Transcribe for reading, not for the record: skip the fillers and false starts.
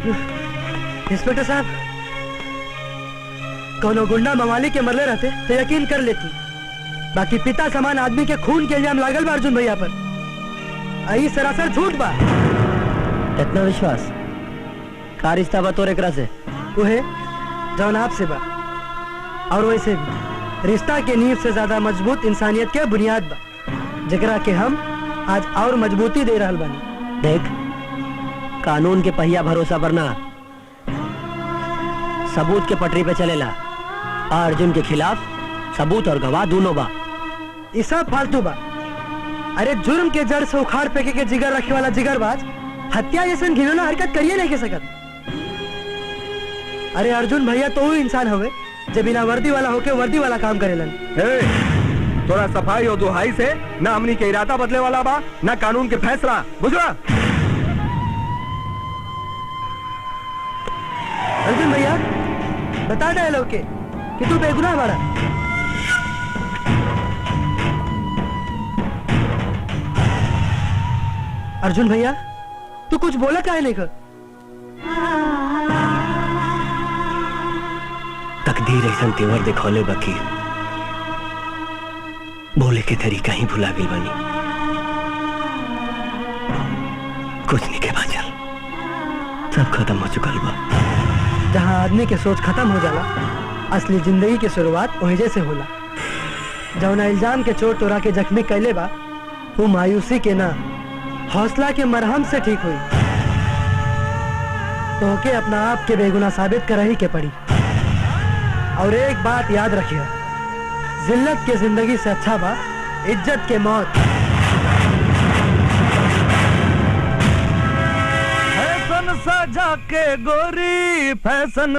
Inspector साहब, कोनो गुंडा मवाली के मरले रहते तो यकीन कर लेती, बाकी पिता समान आदमी के खून के इल्जाम लागल बा अर्जुन भैया पर। आई सरासर झूठ बा। इतना विश्वास का रिश्ता बा तोर एकरा से? उहे जौन आपसे बा, और वैसे भी रिश्ता के नींव से ज्यादा मजबूत इंसानियत के बुनियाद बा, जेकरा के हम आज और मजबूती दे रहल बानी। देख, कानून के पहिया भरोसा पर ना, सबूत के पटरी पे चलेला। अर्जुन के खिलाफ सबूत और गवाह दोनों बा। ये सब फालतू बा। अरे जुर्म के जड़ से उखाड़ फेंके के जिगर रखे वाला जिगरबाज हत्या जैसन घिनौना हरकत करिए नहीं के सकत। अरे अर्जुन भैया तो वो इंसान हवे जे बिना वर्दी वाला होके वर्दी वाला काम करेलन। थोड़ा सफाई और दुहाई से ना हमनी के इरादा बदले वाला बा, ना कानून के फैसला, बुझला? अर्जुन भैया बता दे लोग के कि तू बेगुनाह बाड़ा। अर्जुन भैया तू कुछ बोला काहे नहीं कर? तकदीर ऐसा तेवर दिखौले बाकी बोले के तरीका ही भुला गई बानी। कुछ नहीं के बाचल, सब खत्म हो चुकल बा। जहाँ आदमी के सोच खत्म हो जाला, असली जिंदगी के शुरुआत वहीं से होला। जौना इल्जाम के चोट तोरा के जख्मी कैले बा, वो मायूसी के ना हौसला के मरहम से ठीक हुई। तो के अपना आप के बेगुनाह साबित कर ही के पड़ी। और एक बात याद रखिए, जिल्लत के जिंदगी से अच्छा बा इज्जत के मौत। फैशन सजा के गोरी, फैशन